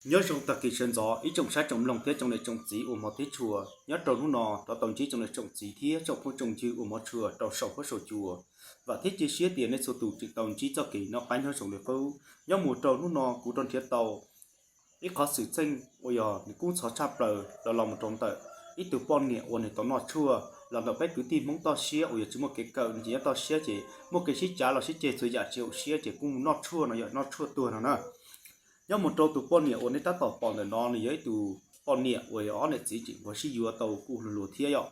Nyob zoo tag kis sawv ntxov ib tsoom saib tsoom mloog thiab tsoom niam tsoom txiv uas hmov thiab tshua, nyob rau hnub no rov tau ntsib tsoom niam tsoom txiv thiab tsoom phooj tsoom ywg uas hmov tshua rau saum huab saum cua. Vam thiab cia siab tias nej txhua tus tseem tau ntsib txoj kev noj qab nyob zoo li qub. Nyob mus rau hnub no kuv rov nrhiav tau ib qhov xwm txheej uas yog nws kub ntxhov tshaj plaws los los mus rau ntawm ib tug poj niam uas nws tau noj tshuaj los ntawm peb kwv tij Hmoob toj siab uas yog tsis muaj kev kawm no ces nyob toj siab ces muaj kev sib cav los sib ceg txhua yam tsis haum siab ces kuj mus noj tshuaj no yog noj tshuaj tuag no na. Nyob mus rau tus poj niam uas nej tab tom pom ntawm no nws yog ib tug poj niam uas ob niam txiv tseem nquag sib yuav tau kuj luag luag thiab yom.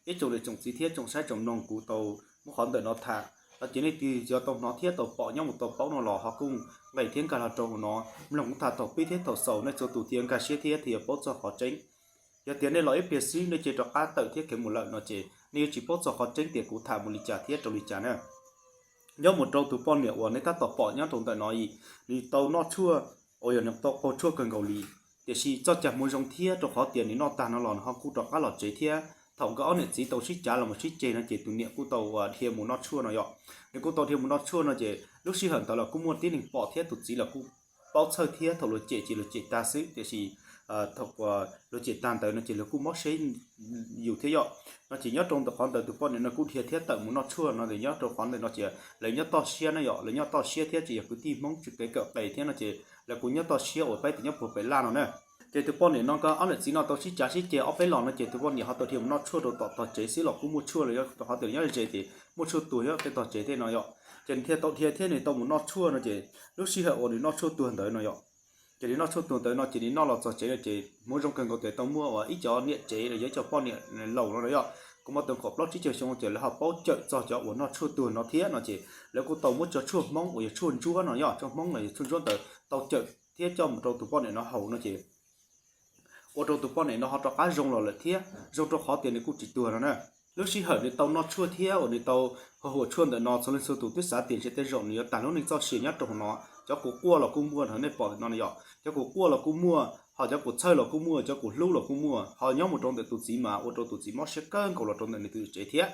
Ib tsoom niam tsoom txiv thiab tsoom saib tsoom mloog kuv tau muab qhov ntawm no tham los ces nej twb yog tau hnov thiab tau pom nyob mus tau paub no los ho kuj nqes thiab nkag los rau hauv no mloog kuv tham thaum pib thiab thaum xaus nej txhua tus thiaj nkag siab thiab thiaj paub txog qhov tseeb. Yog tias nej los ib pliag xwb nej cia rov qab tawm thiab khiav mus lawm no ces nej yuav tsis paub txog qhov tseeb tias kuv tham mus li cas thiab rau li cas na. Nyob mus rau tus poj niam uas nej tab tom pom nyob rau ntawm no, nws tau noj tshuaj uas yog nws tau qaug tshuaj kawg nkaus li. Tiam sis txoj cag hmoov zoo thiab rau qhov tias nws noj tag no los nws ho kuj rov qab los tsev thiab. Thaum nkawd ob niam txiv tau sib cav los mus sib ceg no ces tus niam kuj tau dhia mus noj tshuaj no yom. Nws kuj tau dhia mus noj tshuaj no ces lub sij hawm ntawd los kuj muaj tib neeg pom thiab tus txiv los kuj paub txhawj thiab. Thaum luag cem ces luag cem tag xwb, tiam sis thaum luag cem tag ntawd no ces luag kuj mob siab yus thiab yom. No ces nyob rau ntawm qhov ntawd tus poj niam no kuj dhia thiab tawm mus noj tshuaj no ces nyob rau qhov ntawm no ces lawv nyob toj siab na yom, lawv nyob toj siab thiab tsis yog kwv tij Hmoob tsis kev kawm qes thiab no ces lawv kuj nyob toj siab uas peb tus nyob puag pem laj no na. Ces tus poj niam no nkawd ob niam txiv no tau sib cav sib ceg ob peb los no ces tus poj niam ho tau dhia mus noj tshuaj rau tom tog tsev xwb los kuj muaj tshuaj li, rau qhov tias nyob ze ces muaj tshuaj tuag nyob pem tog tsev thiab no yom. Ces nws thiaj tau dhia thiab nws tau mus noj tshuaj no ces lub sij hawm uas nws noj tshuaj tuag ntawd no yom, ces nws noj tshuaj tuag ntawd no ces nws noj los txog tsev no ces hmoov zoo kawg nkaus tias tau muaj uas ib cov niam tsev los yog ib cov poj niam laus no yom, kuj muaj tau kaum plaub tsib caug xyoo ces lawv ho paub cawm txog cov uas noj tshuaj tuag no thiab no ces lawv kuj tau muab cov tshuaj Hmoob uas yog tshuaj ntsuab no yom, tshuaj Hmoob los yog tshuaj ntsuab ntawd tau cawm thiab coj mus rau tus poj niam no haus no ces ua rau tus poj niam no ho rov qab zoo los lawm thiab zoo rau qhov tias nws kuj tsis tuag no na. Lub sij hawm nws tau noj tshuaj thiab uas nws tau haus tshuaj ntawm no txhua leej txhua tus twb xav tias ntshe tej zaum nws yuav tag lub neej txoj sia nyob rau hauv no. Cov kua quaj los kuj muaj, nej pom no yom, cov kua quaj los kuj muaj, ho cov kua txhawj los kuj muaj, cov kua hlub los kuj muaj, ho nyob mus rau ntawm tus txiv mas ua rau tus txiv mob siab kawg nkaus los rau ntawm nws tus tsev thiab.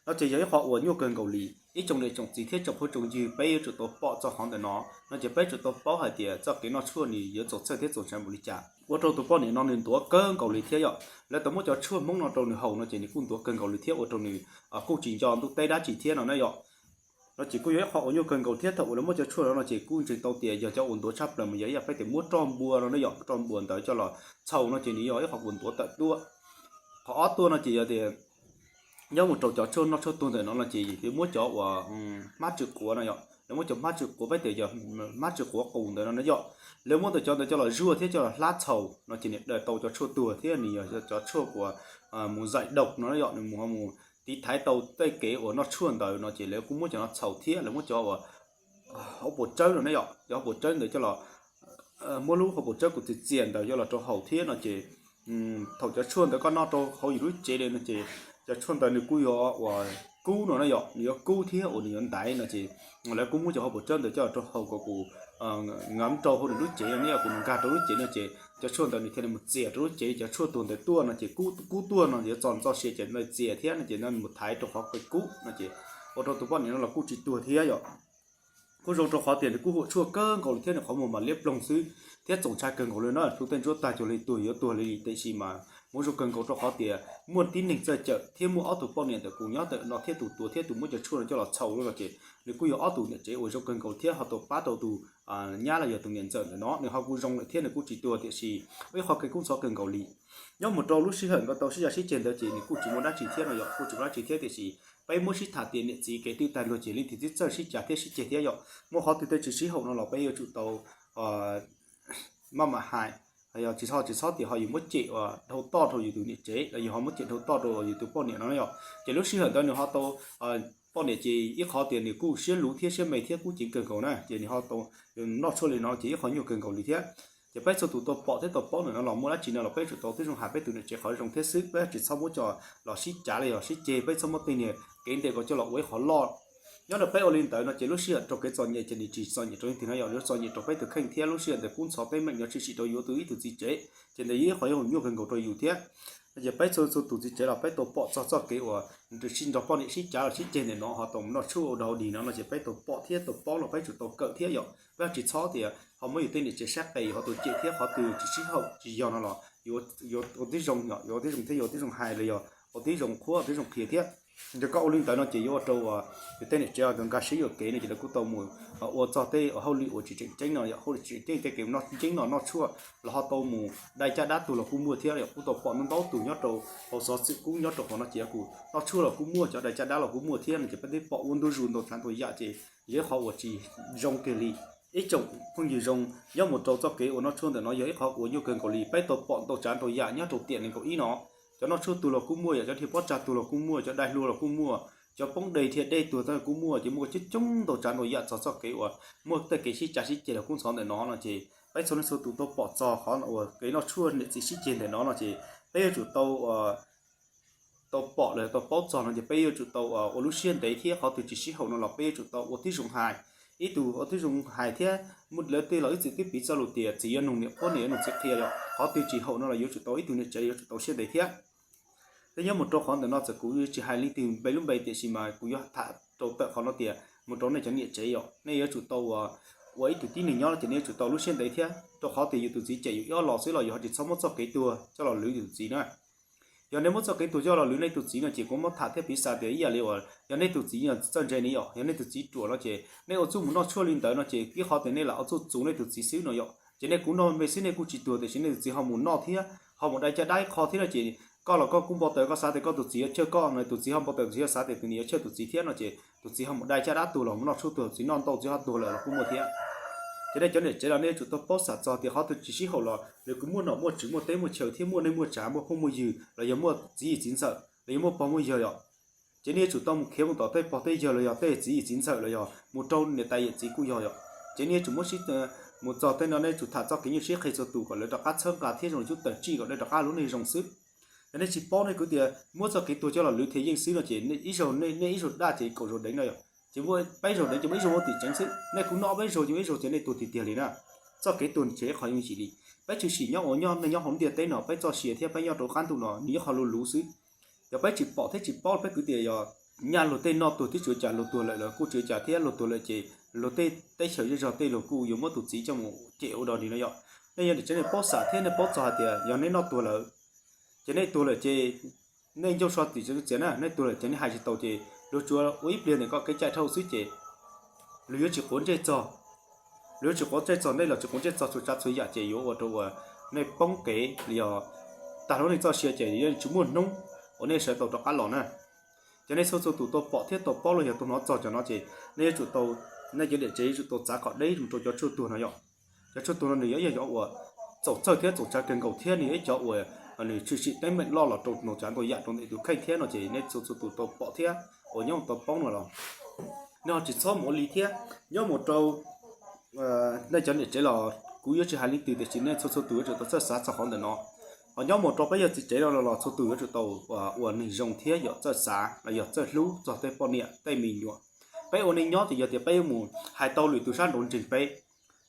No ces yog ib qho uas nyuaj kawg nkaus li. Ib tsoom niam tsoom txiv thiab tsoom phooj tsoom ywg, peb yuav tsum tau pom txog qhov ntawm no no ces peb tsum tau paub hais tias txoj kev noj tshuaj nws yuav txaus txhawj thiab txaus ntshai npaum li cas. Ua rau tus poj niam no nws ntuav kawg nkaus li thiab yom. Lawv tau muab cov tshuaj Hmoob no rau nws haus no ces nws kuj ntuav kawg nkaus li thiab ua rau nws kuj tsis nco ntuj teb dab tsi thiab no na yom. No ces kuj yog ib qho uas nyuaj kawg nkaus thiab. Thaum uas lawv muab cov tshuaj no no ces kuj ntseeg tau tias yog cov uas ntuav tshaj plaws mas yog ib yam peb tias muab roj npua no na yom, roj npua ntawd coj los txhaus no ces nws yog ib qho uas ntuav tawm tuaj. Qhov ob tuaj no ces yog tias nyob mus rau cov tshuaj noj tshuaj tuag ntawm no no ces yuav muab cov uas hmab tsw quav no yom, lawv muab cov hmab tsw quav, peb tias yog hmab tsw quav qus ntawd no na yom, lawv muab ntawm cov ntawd coj los zuaj thiab coj los hlab txhaus no ces nws daws tau cov tshuaj tuag thiab nws yog cov tshuaj uas mus zaim daus no na yom, nws mus mus tiv thaiv tau tej kev uas noj tshuaj ntawd no ces lawv kuj muab cov no txhaus thiab lawv muab cov uas hauv paus tsawb no na yom, cov hauv paus tsawb ntawd coj los, muab lub hauv paus tsawb kuj txias txias ntawd coj los rau haus thiab no ces thaum cov tshuaj ntawd koj noj rau hauv yus lub cev li no ces cov tshuaj ntawd nws kuj yuav uas kub no na yom, nws yuav kub thiab uas nws yuav ntaiv no ces lawv kuj muab cov hauv paus tsawb ntawd coj los rau haus kom kuj nkav rau hauv nws lub cev no ne, yog kuj nkag rau lub cev no ces cov tshuaj ntawd nws thiaj li mus txias rau lub cev, cov tshuaj tuag ntawd tuaj no ces kub kub tuaj no yuav txog txoj sia ces ntawd txias thiab no ces ntawd mus thaiv rau qhov kub no ces ua rau tus poj niam no los kuj tsis tuag thiab yom. Kuj zoo rau qhov tias nws kuj huam tshuaj kawg nkaus li thiab nws qhov muag mas liab ploog xwb thiab txaus ntshai kawg nkaus li na, hlub tej ntsuab tag cuag li tuag yuav tuag li, tiam sis mas hmoov zoo kawg nkaus rau qhov tias muaj tib neeg txawj cawm thiab muaj ob tug poj niam ntawm kuj nyob ntawm no thiab tus tuav thiab tus muab cov tshuaj no coj los txhaus no ces nws kuj yog ob tug niam tsev uas zoo kawg nkaus thiab ho tau pab rau tus nyab los yog tus niam ntxawm ntawm no, nws ho kuj zoo lawm thiab nws kuj tsis tuag, tiam sis ua ib qho kev kub ntxhov kawg nkaus li. Nyob mus rau lub sij hawm nkawd tau sib cav sib ceg ntawd ces nws kuj tsis muaj dab tsi thiab no yom, kuj tsis muaj dab tsi thiab, tiam sis peb muab sib tham tias niam txiv kev twg tag nrho ces leej twg twb txawj sib cav thiab sib ceg thiab yom. Muaj qhov twg twb tsis sib haum no los peb yuav tsum tau maj mam hais, yog tsis ho tsis txhob tias ho yus muab cem uas dhau toj rau yus tus niam tsev los yus ho muab cem dhau toj rau yus tus poj niam no yom. Ces lub sij hawm ntawd nws ho tau, poj niam ces ib qhov tias nws kuj siab luv thiab siab me thiab kuj ceev kawg nkaus na, ces nws ho tau noj tshuaj li no ces ib qho nyuaj kawg nkaus li thiab. Ces peb txhua tus tau pom thiab tau paub ntawm no los muaj dab tsi no los peb tsum tau tib zoo hais peb tus niam tsev qhov zoo thiab xwb, peb tsis txhob muab coj los sib cav los yog sib ceg, peb txhob muab tej niag kev ntawd kom coj los ua ib qho loj. Nyob rau peb ua li ntawd no ces lub sij hawm rau kev txom nyem ces nws tsis txom nyem rau leej twg no yom, nws txom nyem rau peb tus kheej thiab lub sij hawm ntawd kub ntxhov peb meem yuav tshwm sim rau yus tus ib tug txiv tsev, ces ntawd yog ib qho nyuaj kawg nkaus rau yus thiab. No ces peb txhua txhua tus txiv tsev los peb tau pom txog txoj kev uas nrog poj niam sib cav los sib ceg ntawm no ho tau mus noj tshuaj ua dog dig no no ces peb tau pom thiab tau paub los peb yuav tsum tau kawm thiab yom. Peb tsis txhob tias ho muab yus tej niam tsev sab qes ho tau cem thiab qhov twg tsis sib haum tsis yog no los yuav ua tib zoo, yuav ua tib zoo thiab yuav ua tib zoo hais los yog ua tib zoo qhuab ua tib zoo qhia thiab. Yog koj ua li ntawd no ces yuav ua rau yus tej niam tsev nkag siab yuam kev no ces lawv kuj tau mus ua txog tej hauj lwm uas tsis tseem ceeb no, hauj lwm tsis tseem ceeb tej kev noj nceeb no noj tshuaj los ho tau mus dai caj dab tuag los kuj muaj thiab. Yog kuj tau pom ntau ntau tus nyob rau hauv xov xwm kub nyob rau qhov no ces kuj noj tshuaj los kuj muaj, cov dai caj dab los kuj muaj thiab no ces peb twb pom ua ntu zus ntau tsav ntau yam ces yog ib qhov uas tsis zoo kiag li. Ib tsoom phooj ywg zoo, nyob mus rau txoj kev uas noj tshuaj ntawm no yog ib qhov uas nyuaj kawg nkaus li. Peb tau pom ntau tsav ntau yam nyob rau tiam nees nkaum ib no, cov noj tshuaj tuag los kuj muaj, yog cov dhia pob tsav tuag los kuj muaj, cov dai hlua los kuj muaj, cov poob dej dhia dej tuag los kuj muaj, ces muaj coob coob ntau tsav ntau yam txog txoj kev uas muaj tej kev sib cav sib ceg los kub ntxhov ntawm no no ces peb txhua leej txhua tus tau pom txog qhov uas kev noj tshuaj niam txiv sib ceg ntawm no no ces peb yuav tsum tau tau pom los tau paub txog no ces peb yuav tsum tau ua lub siab ntev thiab qhov twg tsis sib haum no los peb yuav tsum tau ua tib zoo hais. Ib tug ua tib zoo hais thiab, lawv tej los ib txwm twb piv txoj lus tias txiv yuav nug niam qhuab, niam yuav nug txiv qhia yom. Qhov twg tsis haum no los yuav tsum tau ib tug niam tsev yuav tsum tau siab ntev thiab. Thiab nyob mus rau qhov ntawm no txawm kuv tsis hais leej twg npe lub npe tiam sis mas kuv yuav tham rau tawm qhov no tias mus rau nej cov niam tsev yom, nej yuav tsum tau ua ib tug tib neeg nyob ces nej yuav tsum tau lub siab ntev thiab, rau qhov tias yus tus txiv cem yus ib ob los xwb los yus ho tsis txhob muab txoj kev tuag coj los lwv yus tus txiv na. Yog nej muab txoj kev tuag coj los lwv nej tus txiv no ces kuv muab tham thiab piv xav tias ib yam li uas yog nej tus txiv txawj ntse ne yom, yog nej tus txiv ruam no ces nej ua txuj mus noj tshuaj li ntawd no ces ib qhov tias nej lam ua txuj txuv nej tus txiv xwb no yom. Ces nej kuv noj npe xwb nej kuj tsis tuag tiam sis nej tus txiv ho mus noj thiab ho mus dai caj dab ib qho thiab no ces koj los koj kuj npau taws, koj xav tias koj tus txiv yuav chawj koj no, tus txiv ho npau taws, tus txiv ho xav tias tus niam yuav chawj tus txiv thiab no ces tus txiv ho mus dai caj dab tuag los mus noj tshuaj tuag, tus txiv noj ntau txiv ho tuag lawm los kuj muaj thiab. Ces nej cov niam tsev los nej yuav tsum tau paub xam txog tias qhov twg tsis sib haum los nws kuj muaj nom muaj tswv, muaj teb muaj chaw thiab muaj neej muaj tsav, muaj phooj muaj ywg los yog muaj txiv yim txiv ntxawm los yog muaj pog muaj yawg yom. Ces nej yuav tsum tau mus khiav mus tom tej pog tej yawg los yog tej txiv yim txiv ntxawm los yog mus rau niam tais yawm txiv kuj yog yom. Ces nej yuav tsum muab sib mus txog tej no nej yuav tsum tham txoj kev nyuaj siab qhia txhua tus kom lawv rov qab txhawb nqa thiab zoo li cub tawm tsij kom nej rov qab lub neej zoo xwb. Yog nej tsis paub nej kuj tias muab txoj kev tuag coj los lwv thiaj yeej xwb no ces ib zaug nej ib zaug daj ces kaum zaus deev no yom. Ces muaj peb zaus deev ces muaj ib zaug muaj tim tseev xwb. Nej kuj noj peb zaug ces muaj ib zaug ces nej tuag tiag tiag li na. Txoj kev tuag ces ib qho yooj yim li. Peb tshwm sim nyob ua nyob nej nyob hauv ntiaj teb no peb txoj sia thiab peb nyob rau qab ntuj no nws nyob qhov luv luv xwb. Yog peb tsis pom thiab tsis paub peb kuj tias yog nyaj luag tej noj tuag twb tsis ua cas, luag tuag lawm los kuj tsis ua cas thiab, luag tuag lawm ces luag tej teb chaws zej zog tej luag kuj yuav muab tus txiv coj mus cem ua dog dig no yom. Nej yog niam tsev nej paub xam thiab nej paub txog hais tias yog nej noj tuag lawm ces nej tuag lawm ces nej ncauj so tim txiav na, nej tuag lawm ces nej hais tsis tau ces luag tsuas ua ib pliag ntawm koj kev cai dhau xwb ces luag yuav tsis quav ntsej txog. Luag yuav tsis quav ntsej txog nej los tsis quav ntsej txog txhua tsav txhua yam ces yuav ua rau uas nej poob kev los yog tag lub neej txoj sia ces yuav tsis muaj hnub uas nej sawv tau rov qab los na. Ces nej txhua txhua tus tau pom thiab tau paub los yog tau hnov txog cov no ces nej yuav tsum tau, nej cov niam tsev yuav tsum tau txav kom deb mus rau cov tshuaj tuag no yom. Cov tshuaj tuag no nws yog ib yam uas txaus txawj thiab txaus tsav kawg nkaus thiab nws yog ib cov uas nws tshwm sim teeb meem loj los rau ntau tsav ntau yam rau ntawm tus kheej thiab no ces nej txhua txhua tus tau pom thiab uas nyob tau paub no los nej ho tsis txhob mus ua li thiab. Nyob mus rau nej cov niam tsev los kuv yuav tsis hais leej twg tiam sis nej txhua txhua tus yuav tsum tau txawj xav txog qhov ntawm no. Ho nyob mus rau peb yog txiv tsev no los txhua tus yuav tsum tau ua neeg zoo thiab yog txawj xav los yog txawj hlub txog tej poj niam tej me nyuam. Peb ua neej nyob ces yog tias peb yuav mus hais tau lwm tus sab nraud ntseeg peb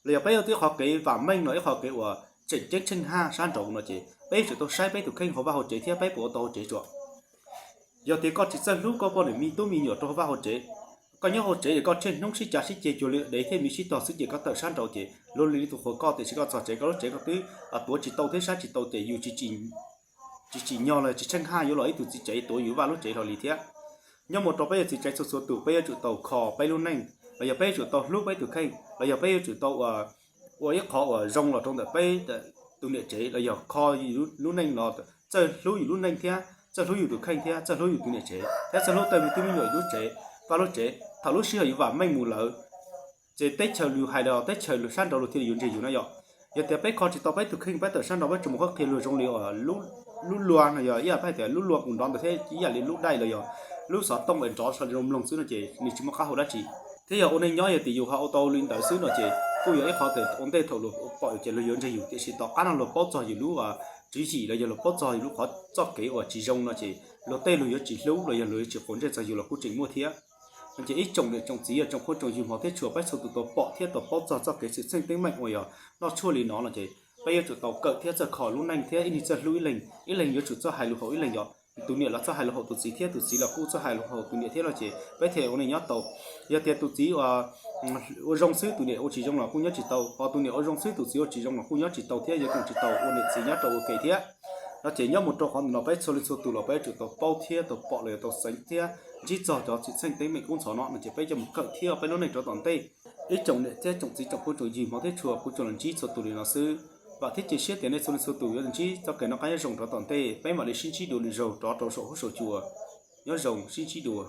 los yog peb yuav tib qhov kev vam meej no ib qhov kev uas tseem ceeb tsheej haj sab nraud no ces peb yuav tsum tau saib peb tus kheej hauv vaj hauv tsev thiab peb puas ua tau hauv tsev tsuas. Yog tias koj tsis txawj hlub koj poj niam me tub me nyuam rau hauv vaj hauv tsev, koj nyob hauv tsev es koj tsheej hnub sib cav sib ceg cuag li dev thiab me sib tog xwb ces koj tawm sab nraud ces luag li tus qhuas koj tiam sis koj txog tsev koj lub tsev koj twb tuav tsis tau thiab saib tsis tau ces yus tsis tsim nyog los tsis tsheej haj yuav los ib tug txiv tsev tuav yus vaj lub tsev hlo li thiab. Nyob mus rau peb yog txiv tsev txhua txhua tus peb yuav tsum tau kho peb lub neej los yog peb yuav tsum tau hlub peb tus kheej los yog peb yuav tsum tau ua ib qhov uas zoo los rau ntawm peb tus niam tsev los yog kho lub neej los txawj hlub yus lub neej thiab txawj hlub yus tus kheej thiab txawj hlub yus tus niam tsev thiab txawj hlub tej me tub me nyuam yus lub tsev, vaj lub tsev. Thaum lub sij hawm yus vam meej mus lawm ces teb chaws lus hais los teb chaws sab nraud luag thiaj li yuav ntseeg yus na yom. Yog tias peb kho tsis tau peb tus kheej peb tawm sab nraud peb tsuas mus qhuab qhia luag zoo li uas lub lua no yog ib yam peb tias lub lua kuv nrov ntawd thiab ib yam li lub daij los yog lub xov tooj es nrov zoo mloog xwb no ces nws tsis muaj qab hau dab tsi. Thiab yog ua neej nyob yog tias yus ho ua tau li ntawd xwb no ces kuj yog ib qhov tias ua ntej thaum luag pom yus ces luag yuav ntseeg yus tiam sis tom qab no luag paub txog yus lub tswv yim los yog luag paub txog yus lub qhov txoj kev uas tsis zoo no ces luag tej luag yuav tsis hlub los yog luag yuav tsis quav ntsej txog yus los kuj tseem muaj thiab. No ces ib tsoom niam tsoom txiv yog tsoom phooj tsoom ywg hmov thiab tshua peb txhua tus tau pom thiab tau paub txog txoj kev xwm txheej teeb meem uas yog noj tshuaj li no no ces peb yuav tsum tau kawm thiab txawj kho lub neej thiab ib leeg txawj hlub ib leeg, ib leeg yuav tsum txawj hais lus haum ib leeg yom. Tus niam los txhob hais lus haum tus txiv thiab tus txiv los kuj txhob hais lus haum tus niam thiab no ces peb thiaj ua neej nyob tau. Yog tias tus txiv ua zoo xwb tus niam ua tsis zoo los kuj nyob tsis tau, ho tus niam ua zoo xwb tus txiv ua tsis zoo los kuj nyob tsis tau thiab yuav koom tsis tau ua niam txiv nyob rau ua ke thiab. No ces nyob mus rau qhov ntawm no peb txhua leej txhua tus los peb yuav tsum tau paub thiab tau pom los yuav tau xeev thiab ntsib txog cov xwm txheej teeb meem kub ntxhov no no ces peb coj mus kawm thiab peb lub neej rov tom ntej. Ib tsoom niam thiab tsoom txiv tsoom phooj tsoom ywg hmov thiab tshua, kuv tsuas los ntsib txhua tus li no xwb. Vam thiab cia siab tias nej txhua leej txhua tus yuav ntsib txoj kev noj qab nyob zoo rov tom ntej, peb mam li sib ntsib dua lwm zaug rov rau saum huab saum cua. Nyob zoo, sib ntsib dua.